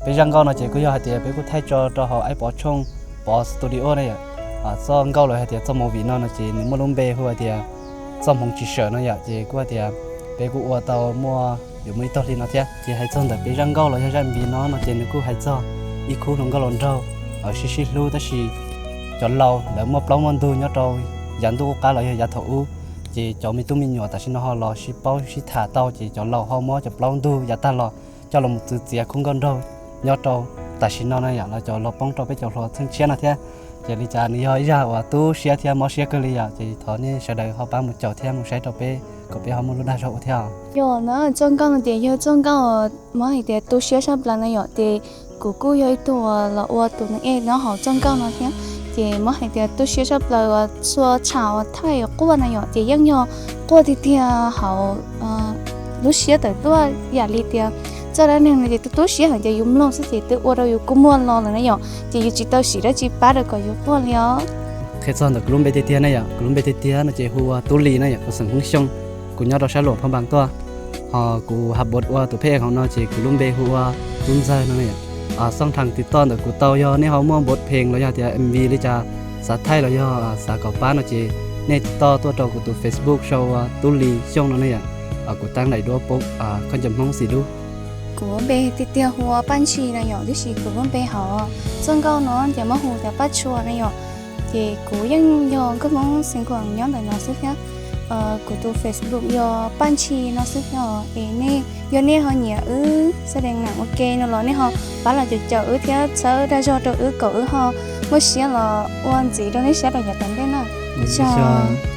Peb zaj nkauj no ces kuj yog hais tias peb kuj thaij tso rau hauv Aib Pov Tshooj, Pov Studio na yom. Txoj nkauj los hais tias txoj movie no no ces nws muaj lub npe hu hais tias Txoj Hmoov Tsis Sawm no yom, ces kuj hais tias peb kuj ua tau muaj yuav muaj ib tog hli no thiab. Ces hais txog ntawm peb zaj nkauj los yog zaj MV no no ces nws kuj hais txog ib khub hluas nkauj hluas nraug sib sib hlub tab sis cov laus lawv muaj plaub muaj ntug nyob rau yav ntuj qub qab los yog yav thaum ub, ces cov me tub me nyuam tam sim no ho los sib paub sib tham tau ces cov laus ho muab cov plaub ntug yav tag los coj los mus txwv txiav khub nkauj nraug nyob rau tam sim no na yom, los cov los poob rau peb cov hluas txheej tshiab no thiab. Ces li cas nws yog ib zaj uas tu siab thiab mob siab kawg li yom, ces thov nej sawv daws ho pab mus caum thiab mus saib rau peb kom peb ho muaj lub dag zog ua thiab. Yog na, txoj nkauj no ces yog txoj nkauj muab hais tias tu siab tshaj plaws na yom, ces kuv kuj yog ib tug uas los ua tus neeg ej nyob hauv txoj nkauj no thiab. Ces muab hais tias tu siab tshaj plaws uas txhua tsham uas thaij quaj na yom, ces yeej yog quaj tiag tiag hauv lub siab tawm tuaj yam li tias txoj dab neeg no ces tu tu siab heev ces yus mloog xwb ces twb ua rau yus kua muag los lawm na yom, ces yus tsis tau siv dab tsi pab rau kom yus quaj li os. Qhia txog ntawm kuv lub npe tiag tiag na yom, kuv lub npe tiag tiag no ces hu ua Tub Lis na yom, kuv xeem Hmoob Xyooj, kuv nyob rau sab Luam Phaj Npas tuaj. Ho kuv has npawb ua tus phej hauv no ces kuv lub npe hu ua Tub Ntxawg no na yom. Xoj thas tiv toj ntawm kuv tau yog nej ho muaj npawb phees los yog tias MV li cas xav thaij los yog xav kom pab no ces nej tiv toj tuaj rau kuv tus Facebook sau ua Tub Lis Xyooj no na yom. Kuv tab daim duab poob koj cov Hmoob xim dub. Kuv lub npe tiag tiag hu ua Paj Ntshis na yom, tiam sis kuv lub npe hauv txoj nkauj no ces muab hu tias Paj Tshua na yom. Ces kuv yeej yog nkauj Hmoob xeem Khuam nyob ntawm no xwb thiab. Kuv tus Facebook yog Paj Ntshis no xwb thiab. Es nej yog nej ho nyiam wb xab dees nam ua ke no los nej ho pab los caum caum wb thiab txhawb dag zog rau wb kom wb ho muaj siab los ua ntxiv rau nej saib rau yav tom ntej na. Ua tsaug.